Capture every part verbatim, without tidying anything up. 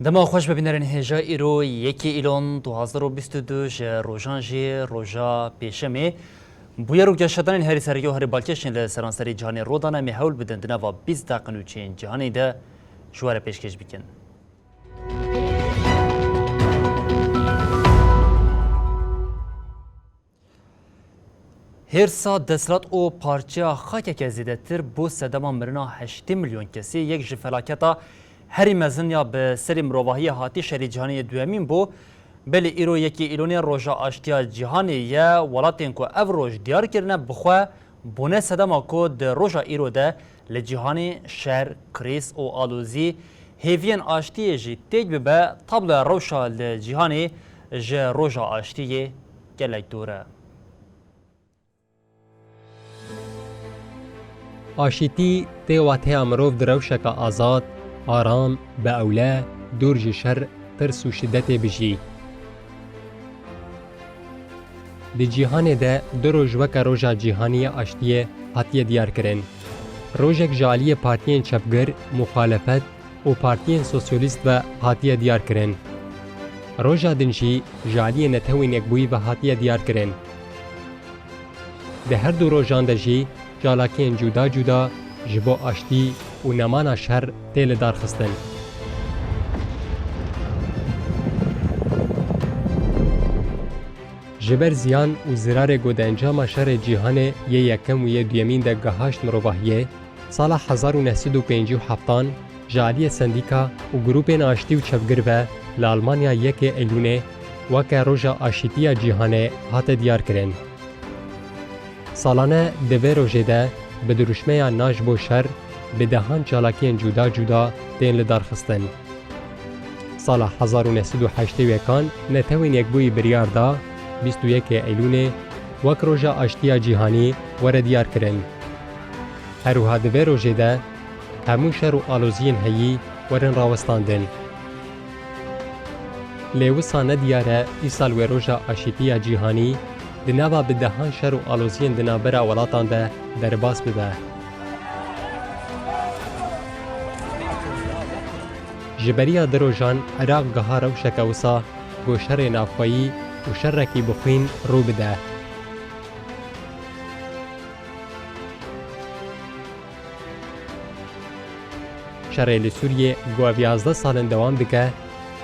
Dema xweş be bînerên hêja, îro yekê Îlon du hazar û bîst û du ji rojan jî roja pêşemê. Bûyer û geşedanên herî sereke û herî balkêş ên li seranserî cîhanê rû dane, em ê hewl bidin di nava bîst deqe nûçeyên cîhanê de ji we re pêşkêş bikin. Hêrsa desthilat û parçeya xakeke zêdetir bo sedema mirina heştê milyon kesê yek ji felaketa herî mezin ya bi serê mirovahiyê hatî şerê cîhanê yê duyemîn bû. Belê îro yekê Îlonê roja aştiya cîhanê ye. Welatên ku ev roj diyar kirine bi xwe bûne sedema ku di roja îro de li cîhanê şer, krîz û alozî, hêviyên aştiyê jî têk bibe, tabloya rewşa li cîhanê ji roja aştiyê gelek dûr e. Aşîtî tê wateya mirov di rewşeke azad, aram, bi ewle, dûr ji şer, tirs û şidetê bijî. Di cîhanê de du roj weke Roja Cîhanî ya Aştiyê hatiye diyarkirin. Rojek ji aliyê partiyên çepgir, muxalefet û partiyên sosyalîst ve hatiye diyarkirin. Roja din jî ji aliyê Netewên Yekbûyî ve hatiye diyarkirin. Di her du rojan de jî çalakiyên cuda cuda ji bo aştî û nemana şer tê lidarxistin. Ji ber ziyan û zirarê ku di encama şerê cîhanê yê yekem û yê duyemîn de gihaşt mirovahiyê, sala hezar û neh sed û pêncî û heftan ji aliyê sendîka û grûpên aştî û çepgir ve li Almanya yekê Eylûnê weke Roja Aşîtiya Cîhanê hate diyarkirin. Salane di vê rojê de bi dirûşmeya Na ji bo şer bi dehan çalakiyên cuda cuda tên lidarxistin. Sala hezar û neh sed û heştê û yekan Netewên Yekbûyî biryar da bîst û yekê Eylûnê wek Roja Aştiya Cîhanî were diyarkirin. Her wiha di vê rojê de hemû şer û aloziyên heyî werin rawestandin. Lê wisa ne diyar e îsal wê Roja Aşîtiya Cîhanî di nava bi dehan şer û aloziyên di navbera welatan de derbas bibe. Ji beriya du rojan Iraq giha rewşeke wisa ku şerê navxweyî û şerekî bi xwîn rû bide. Şerê li Sûriyê ku ev yazdeh sal in dewam dike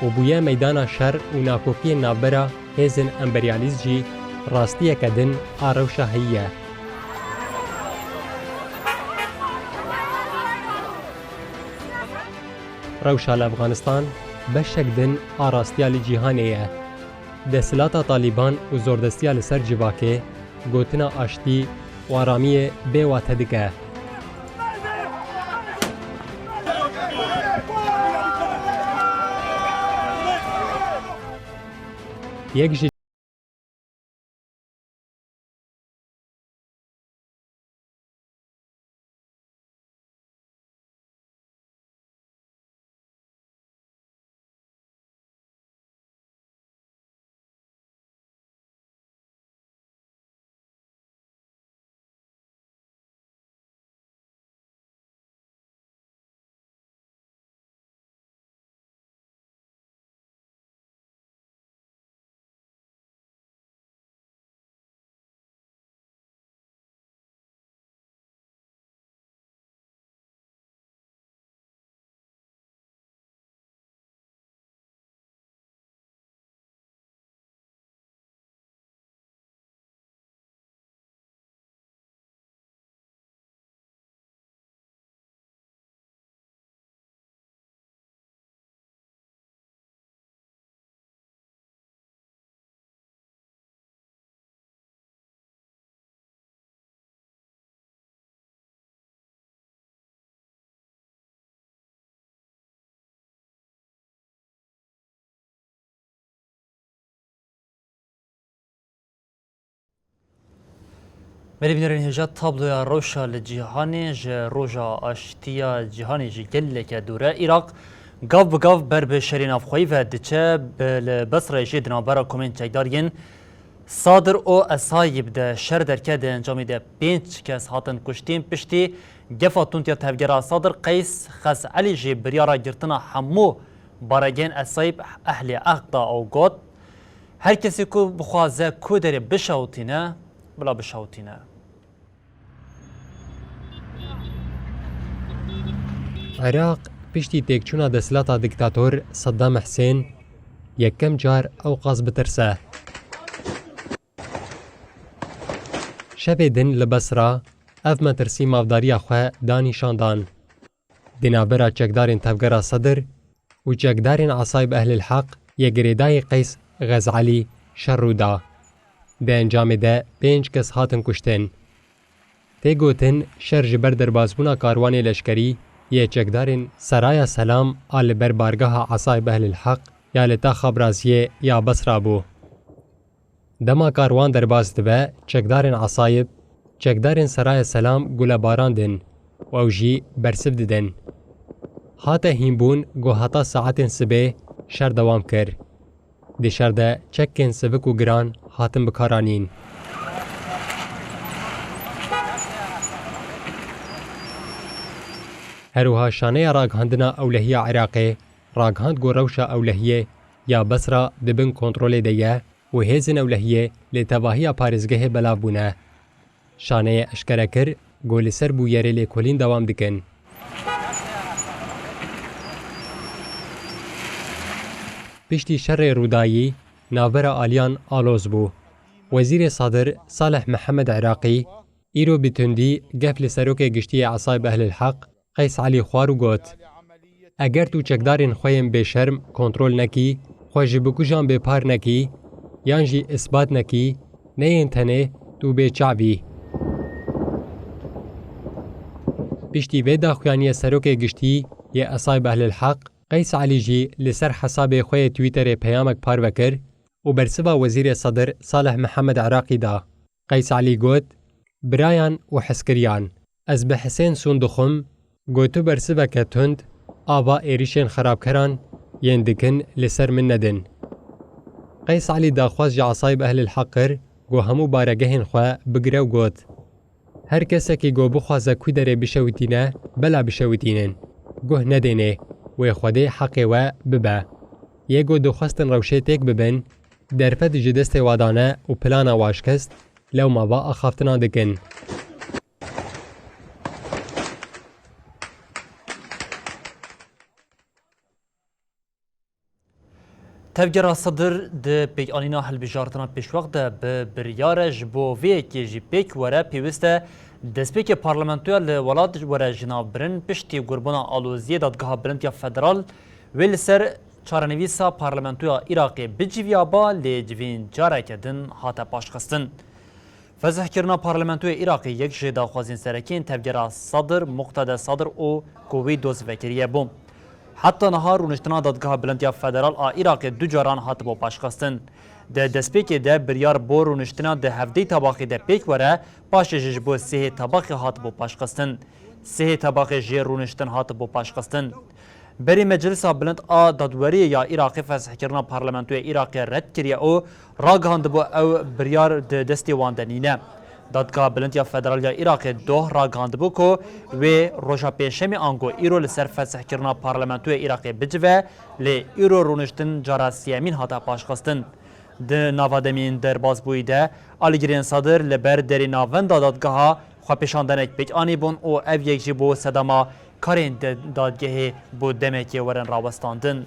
û bûye meydana şer û nakokiyên navbera hêzên emperyalîst jî rastiyeke din a rewşa heyî ye. Rewşa li Efxanistan beşek din a rastiya li cîhanê ye. Desthilata Talîban û zordestiya li ser civakê gotina aştî û aramiyê bê wate dike. Yek ji Belê bînerên hêja, tabloya rewşa li cîhanê ji roja aştiya cîhanê jî geleke dûr e. Iraq gav bi gav ber bi şerê navxweyî ve diçe, bi li Besreyê jî di navbera komên çekdar yên Sadir û Esayîb de şer derket. Di encamê de pênc kes hatin kuştîn. Piştî gefa tund ya tevgera Sadir, Qeys Xes Elî jî biryara girtina hemû Baregên Esayîb Ehlî Heq da û got, her kesê ku bixwaze ku derê bişewitîne, bila bişewitîne. Iraq piştî têkçûna desthilata diktator Saddam Husên yekem car ewqas bitirse. Şevê din li Besra ev metirsî mafdariya xwe da nîşan dan. Di navbera çekdarên tevgera Sedir û çekdarên Esayîb Ehlil Heq yê girêdayî Qeys Xezalî şer rû da. Di encamê de pênc kes hatin kuştin. Tê gotin, şer ji ber derbasbûna karwanê leşkerî yê çekdarên Seraya Selam a li ber bargeha Esayîb Ehlil Heq ya li taxa Braziyê ya Besra bû. Dema karwan derbas dibe, çekdarên Esayib, çekdarên Seraya Selam gulebaran din û ew jî bersiv didin. Hate hînbûn ku heta saetên sibê şer dewam kir. Di şer de çekên sivik û giran hatin bikaranîn. Her wiha şaneya ragihandina ewlehiya Iraqê ragihand ku rewşa ewlehiyê ya Besra di bin kontrolê de ye û hêzên ewlehiyê li tevahiya parêzgehê belav bûne. Şaneyê eşkere kir ku li ser bûyerê lêkolîn dewam dikin. Piştî şerê Rûdayî, navbera aliyan aloz bû. Wezîrê Sadir Salih Mihemed Iraqî îro bi tundî gef li serokê giştî yê Esayb Ehlil Heq Qeys Elî xwar û got, eger tu çekdarên xwe yên bêşerm kontrol nekî, xwe ji bikujan bêpar nekî, yan jî isbat nekî, neyên tenê tu bêçav î. Piştî vê daxuyaniyê serokê giştî yê Esayb Ehlil Heq, Qeys Elî jî li ser hesabê xwe yê Twitterê peyamek parve kir û bersiva Wezîrê Sedir Salih Mihemed Iraqî da. Qeys Elî got, birayan û hizkiriyan, ez bi Hisên Sûn dixwim, ku tu bersiveke tund a va êrîşên xerabkeran yên dikin li ser min nedin. Qeys Elî daxwaz ji Esayb Ehlil Heq kir, ku hemû baregehên xwe bigire û got, her kesekî ku bixwaze ku derê bişewitîne, bela bişewitînin. Guh nedênê, wê Xwedê heqê we bibe. Yê ku dixwestin rewşê têk bibin, derfet ji destê wa dane û plana wa şikest, lewma va axaftina dikin. Tevgera Sedir di pêkanîna hilbijartina pêşwext de bi biryar e, ji bo vê yekê jî pêk were, pêwîst e destpêkê parlamentoya li welat were jinavbirin, piştî gurbûna aloziyê Dadgeha Bilind ya Federal wê li ser çarenivîsa parlamentoya Iraqê biciviyaba, lê civîn careke din hate paşxistin. Fesihkirina Parlamentoya Iraqê yek ji daxwazên serekî yên tevgera Sedir, Muqtede Sedir û ku wî doz vekiriye bû. Heta niha rûniştina Dadgeha Bilind ya Federal a Iraqê du caran hatibû paşxistin. Di destpêkê de biryar bo rûniştina di hevdeyî tebaxê de pêk were, paşê jî ji bo sêhê tebaxê hatibû paşxistin. Sêhê tebaxê jê rûniştin hatibû paşxistin. Berî Meclisa Bilind a Dadweriyê ya Iraqê fesihkirina Parlamentoya Iraqê red kiriye û ragihandibû ew biryar di destê wan de nîne. Dadgeha Bilind ya Federal ya Iraqê doh ragihandibû ku wê roja Pêncşemê ango îro li ser fesihkirina Parlamentoya Iraqê bicive, lê îro rûniştin cara siyemîn hate paşxistin. Di nava demên derbasbûyî de, alîgirên Sedir li ber derê navenda dadgeha xwepêşandenek pêk anîbûn û ev yek jî bû sedema karên de-, dadgehê bo demekê werin rawestandin.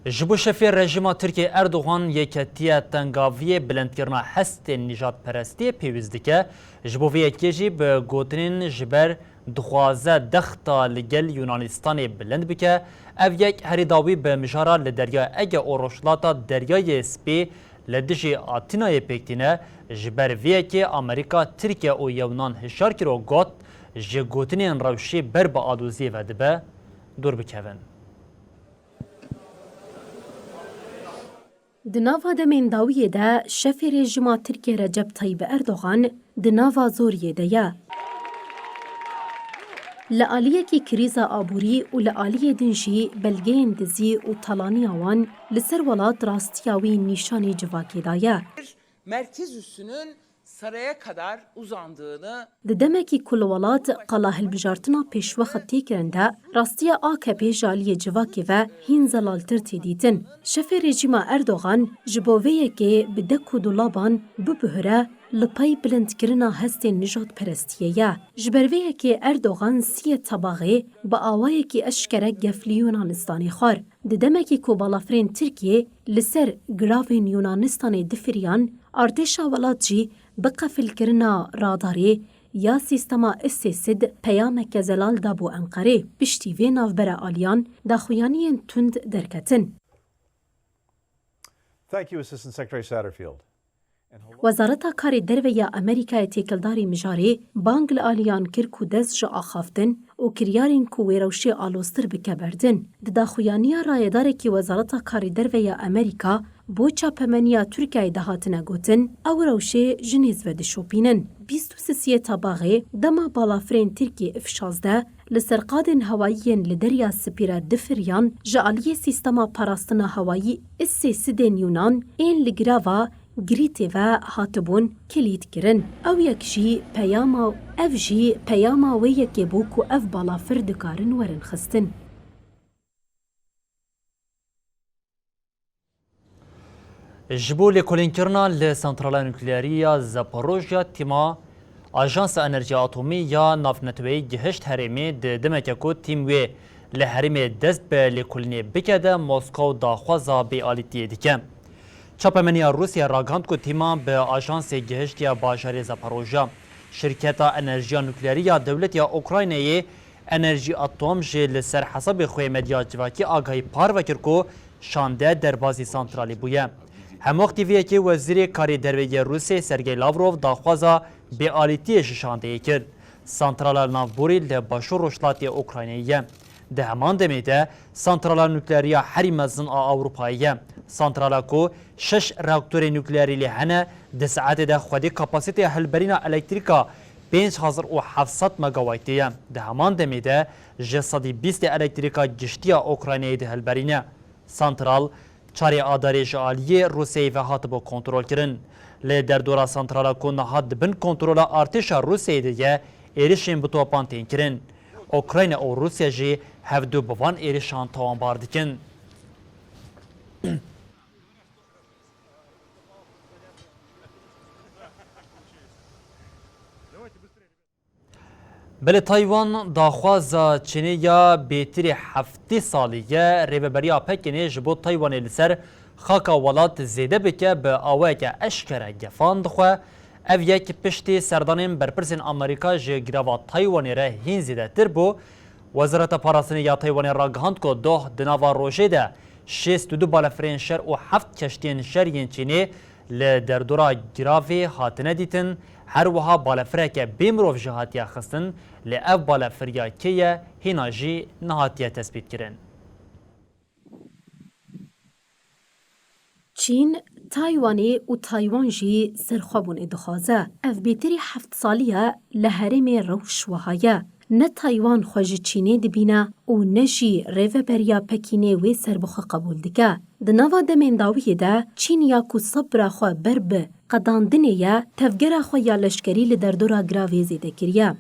Ji bo şefê rejîma Tirkiyê Erdogan, yeketiya tengaviyê bilindkirina hestên nîjadperestiyê pêwîst dike. Ji bo vê yekê jî bi gotinên ji ber dixwaze dexta li gel Yunanistanê bilind bike. Ev yek herî dawî bi mijara li Derya Ege û Rojhilata Deryayê Spî li dijî Atînayê pêk tîne. Ji ber vê yekê Amerîka, Tirkiye û Yewnan hişyar kir û got, ji gotinên rewşê ber bi aloziyê ve dibe dûr bikevin. Di nava demên dawiyê de şefê rejîma Tirkiyê Recep Tayyip Erdogan di nava zoriyê de ye. Li aliyekî krîza aborî û li aliyê din jî belgeyên dizî û talaniya wan li ser welat rastiya wî nîşanî civakê daye. Merkez üssünün Saraya kadar uzandığını Di demekî ku li welat qala hilbijartina pêşwext tê kirin de, rastiya A K P ji aliyê civakê ve hîn zelaltir tê dîtin. Şefê rejîma Erdogan ji bo vê yekê bi dek û dolaban bibihire li pey bilindkirina hestên nijadperestiyê ye. Ji ber vê yekê Erdogan siyê tebaxê bi awayekî eşkere gef li Yunanistanê xwar. Di demekî ku balafirên Tirkiyê li ser giravên Yunanistanê difiriyan, artêşa welat jî bi qefilkirina radarê ya sîstema S S D peyameke zelal dabû Enqerê. Piştî vê navbera aliyan daxuyaniyên tund derketin. Thank you, Assistant Secretary Satterfield. Wezareta Karê Derve ya Amerîkayê têkildarî mijarê bang li aliyan kir ku dest ji axaftin û kiryarên ku wê rewşê aloztir bike berdin. Di daxuyaniya rayedarekî Wezareta Karê Derve ya Amerîka bo çapemeniya Tirkiyeyê de hatine gotin, ew rewşê ji nêz ve dişopînin. Bîst û sisiyê Tebaxê dema balafirên Tirkiyê F şazdeh li ser qadên hewayî yên li Derya Spî re difiriyan, ji aliyê sîstema parastina hewayî S S D ên Yunan ên li girava Grîtê ve hatibûn kilît kirin. Ew yek jî peyama, ev jî peyama wê yekê bû ku ev balafir dikarin werin xistin. Ji bo lêkolînkirina li santrala nukleerî ya Zaporojya tîma Ajansa Enerjiya Atomî ya Navneteweyî gihişt herêmê, di demeke ku tîm wê li herêmê dest bi lêkolînê bike de Moskow daxwaza bêalîtiyê dike. Çapemeniya Rûsya ragihand ku tîma bi ajansê gihiştiye bajarê Zaporojya. Şirketa enerjiya nukleerî ya dewletê ya Ukraynayê Enerjî Atom jî li ser hesabê xwe yê medya civakî agahî parve kir ku şande derbazî santralê bûye. Hemwextî vê yekê Wezîrê Karê Derve yê Rûsê Sergey Lavrov daxwaza bêalîtiyê ji şandeyê kir. Santrala navborî li başûr rojhilatê Ukraynayê ye. Di heman demê de santrala nukleerî ya herî mezin a Ewropayê ye. Santrala ku şeş reaktorê nukleerî lê hene, di saetê de xwedî kapasiteya hilberîna elektrîka pênc hezar û heft sed megawaytê ye. Di heman demê de ji sedî bîstê elektrîka giştî ya Ukraynayê dihilberîne. Santral çarê Adarê ji aliyê Rûsyayê ve hatibe kontrolkirin. Li derdora santrala ku niha di bin kontrola artêşa Rûsyayê de ye, êrişên bi topan tên kirin. Ukrayna û Rûsya jî hevdu bi van êrişan tawanbar dikin. Belê Taywan daxwaza Çînê ya bêtirî heftê salî ye, Rêveberiya Pekînê ji bo Taywanê li ser xaka welat zêde bike, bi awayeke eşkere gefan dixwe. Ev yek piştî serdanên berpirsên Amerîka ji girava Taywanê re hîn zêdetir bû. Wezareta Parastinê ya Taywanê ragihand ku doh di nava rojê de şêst û du balefirên şer û heft keştiyên şer yên Çînê li derdora giravê hatine dîtin, her wiha balefireke bê mirov jî hatiye xistin, lê ev balefir ya kê ye, hîna jî nehatiye tespîtkirin. Çîn, Taywanê û Taywan jî serxwebûnê dixwaze. Ev bêtirî heft salî ye li herêmê rewş wiha ye. Ne Taywan xwe ji Çînê dibîne û ne jî Rêveberiya Pekînê wê serbixwe qebûl dike. Di nava demên dawiyê de Çîn ya ku sebra xwe ber bi qedandinê ye, tevgera xwe ya leşkerî li derdora giravê zêde kiriye.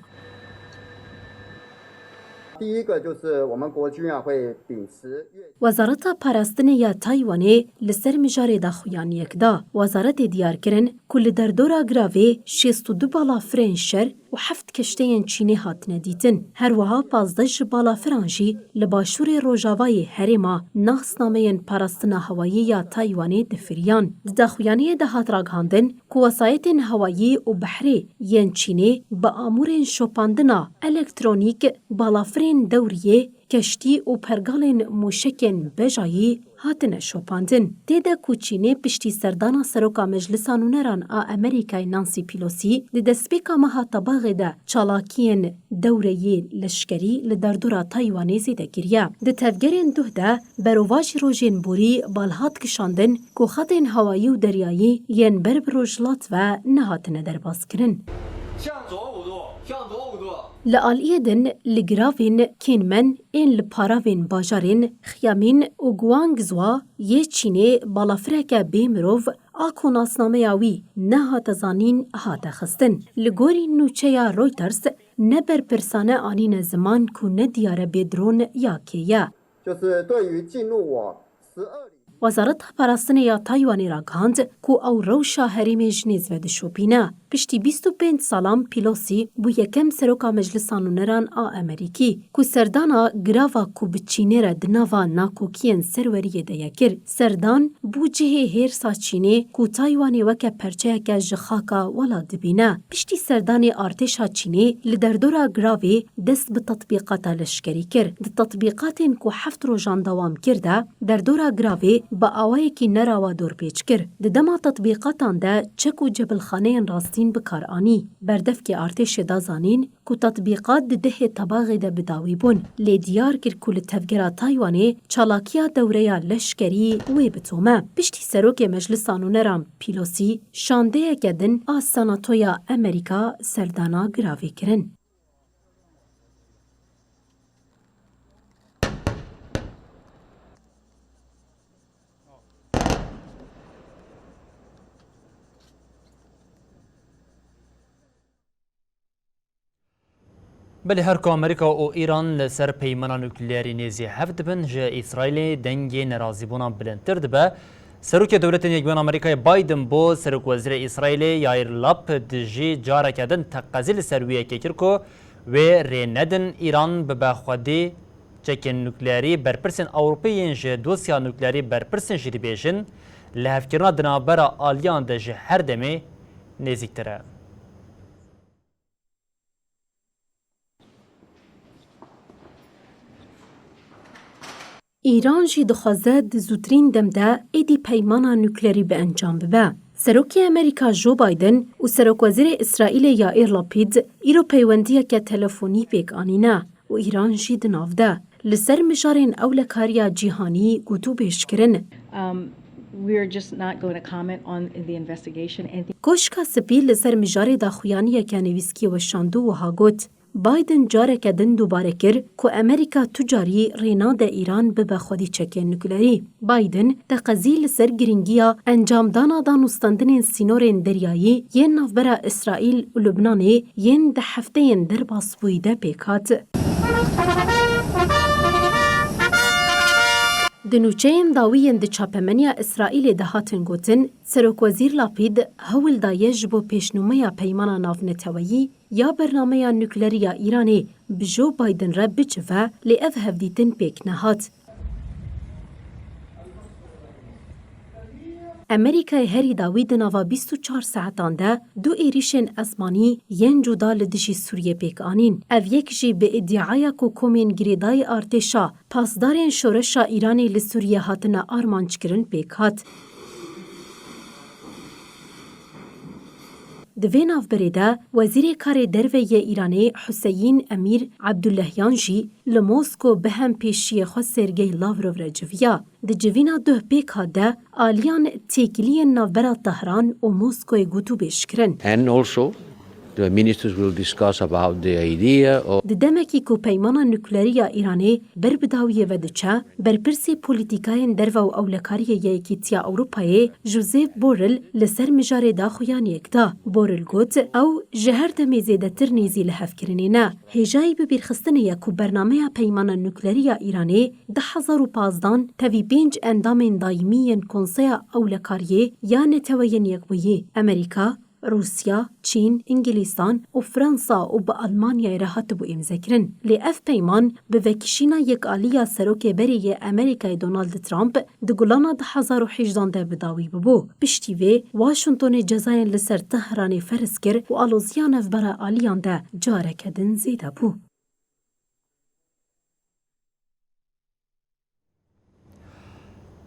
第一个就是我们国军啊会秉持越 Wezareta Parastinê ya Taywanê li ser mijarê daxuyaniyek da. Wezaretê diyar kirin ku li derdora giravê şêst û du balafirên şer û heft keşteyên Çînê hatine dîtin. Her wiha pazdeh ji balafiran jî li başûrê rojavayê herêma nasnameyên parastina hewayî ya Taywanê difiriyan. Di daxuyaniyê de hat ragihandin ku wesayetên hewayî û behrê yên Çînê bi amûrên şopandina elektronîk, balafirên dewriyê, keştî û pergalên mûşekên bejayî hatine şopandin. Tê de ku Çînê piştî serdana Seroka Meclisa Nûneran a Amerîkayê Nancy Pelosi di destpêka meha Tebaxê de çalakiyên dewreyê leşkerî li derdora Taywanê zêde kiriye. Di tevgerên duh de berovajî rojên borî bal hat kişandin ku xetên hewayî û deryayî yên ber bi rojhilat ve nehatine derbazkirin. 向左五度，向左五度。 Li aliyê din li giravên Kinmen ên li paravên bajarên Xiamen û Guangzhou yê Çînê balafireke bê mirov a ku nasnameya wî nehate zanîn hate xistin. Li gorî nûçeya Reuters, ne berpirsane anîne ziman ku ne diyar e bê dron ya kê ye. 就是对于进入我十二里 Wezareta Parastinê ya Taywanê ragihand ku ew rewşa herêmê ji nêz ve dişopîne. Piştî bîst û pênc salan Pelosi bû yekem seroka Meclisa Nûneran a Amerîkî ku serdana girava ku bi Çînê re di nava nakokiyên serweriyê de ye kir. Serdan bû cihê hêrsa Çînê ku Taywanê weke perçeyeke ji xaka welat dibîne. Piştî serdanê artêşa Çînê li derdora giravê dest bi tetbîqata leşkerî kir. Di tetbîqatên ku heft rojan dewam kir de, derdora giravê bi awayekî nerawa dorpêç kir. Di dema tetbîqatan de çek û cebilxaneyên rastîn bi kar anî. Berdevkê artêşê da zanîn ku tetbîqat di dehê Tebaxê de bi dawî bûn, lê diyar kir ku li tevgera Taywanê çalakiya dewreya leşkerî wê bitome. Piştî serokê Meclisa Nûneran Pelosi şandeyeke din a Senatoya Amerîka serdana giravê kirin. Belê her ku Amerîka û Îran li ser peymana nukleerî nêzî hev dibin, ji Îsraîlê dengê nerazîbûna bilindtir dibe. Serokê Dewletên Yekbûyî Amerîkayê Biden bo Serokwezîrê Îsraîlê Yair Lapid jî careke din teqezî li ser wî yekê kir ku wê rê nedin Îran bibe xwedî çekên nukleerî. Berpirsên Ewropî yên ji dosya nukleerî berpirs in jî dibêjin, lihevkirina di navbera aliyan de ji her demê nêzîktir e. Îran jî dixwaze di zûtirîn dem de êdî peymana nukleerî bi encam bibe. Serokê Amerîka Joe Biden û Serokwezîrê Îsraîlê Yair Lapid îro peywendiyeke telefonî pêk anîne û Îran jî di nav de. Li ser mijarên ewlekariya cîhanî gotûbêj kirin. Um, we're just not going to comment on the investigation. Anything Koşka Spî li ser mijarê daxuyaniyeke nivîskî weşand û wiha got, Biden careke din dubare kir ku Amerîka tu carî rê nade Îran bibe xwedî çekên nukleerî. Biden teqezî li ser girîngiya encamdana danûstandinên sînorên deryayî yên navbera Îsraîl û Lubnanê yên di hefteyên derbasbûyî de pêk hat. Di nûçeyên dawî yên di çapemeniya Îsraîlê de hatin gotin, Serokwezîr Lapîd hewl daye ji bo pêşnûmeya peymana navneteweyî ya bernameya nukleerî ya Îranê bi Joe Biden re bicive, lê ev hevdîtin pêk nehat. Amerîkayê herî dawî di nava bîst û çar saetan de du êrîşên esmanî yên cuda li dijî Sûriyê pêk anîn. Ev yek jî bi îdiaya ku komên girêdayî artêşa pasdarên şoreşa Îranê li Sûriyê hatine armanckirin pêk hat. Di vê navberê de Wezîrê Karê Derve yê Îranê Huseyîn Emîr Ebdulehyan jî li Mosko bi hempêşiyê xwe Sergey Lavrov re civiya. Di civîna duh pêk hat de aliyan têkiliyên navbera Tehran û Moskoyê gotûbêj kirin. And also, the ministers will discuss about the idea of Di demekî ku peymana nukleerî ya Îranê ber bi dawiyê ve diçe, berpirsê polîtîkayên derve û ewlekariyê yê Yekîtiya Ewropayê Josep Borrell li ser mijarê daxuyaniyek da. Borrell got, ew ji her demê zêdetir nêzî lihevkirinê ne. Hêjayî bibîrxistinê ye ku bernameya peymana nukleerî ya Îranê du hezar û pazdan tevî pênc endamên daîmî yên Konseya Ewlekariyê ya Neteweyên Yekbûyî, Amerîka, Rûsya, Çîn, Îngilîstan û Fransa û bi Almanyayê re hatibû îmzekirin. Lê ev peyman bi vekişîna yekaliya serokê berê yê Amerîkayê Donald Trump di gulana du hezar û hejdan de bi dawî bibû. Piştî vê, Washingtonê cezayên li ser Tehranê ferz kir û aloziya navbera aliyan de careke din zêde bû.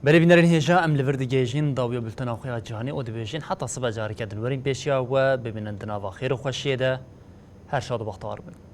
Belê bînerên hêja, em li vir digihêjin dawiya bultena xwe ya cîhanê û dibêjin heta sibe careke din werin pêşiya we, bimînin di nava xêr û xweşiyê de. Her şad û bextewar bin.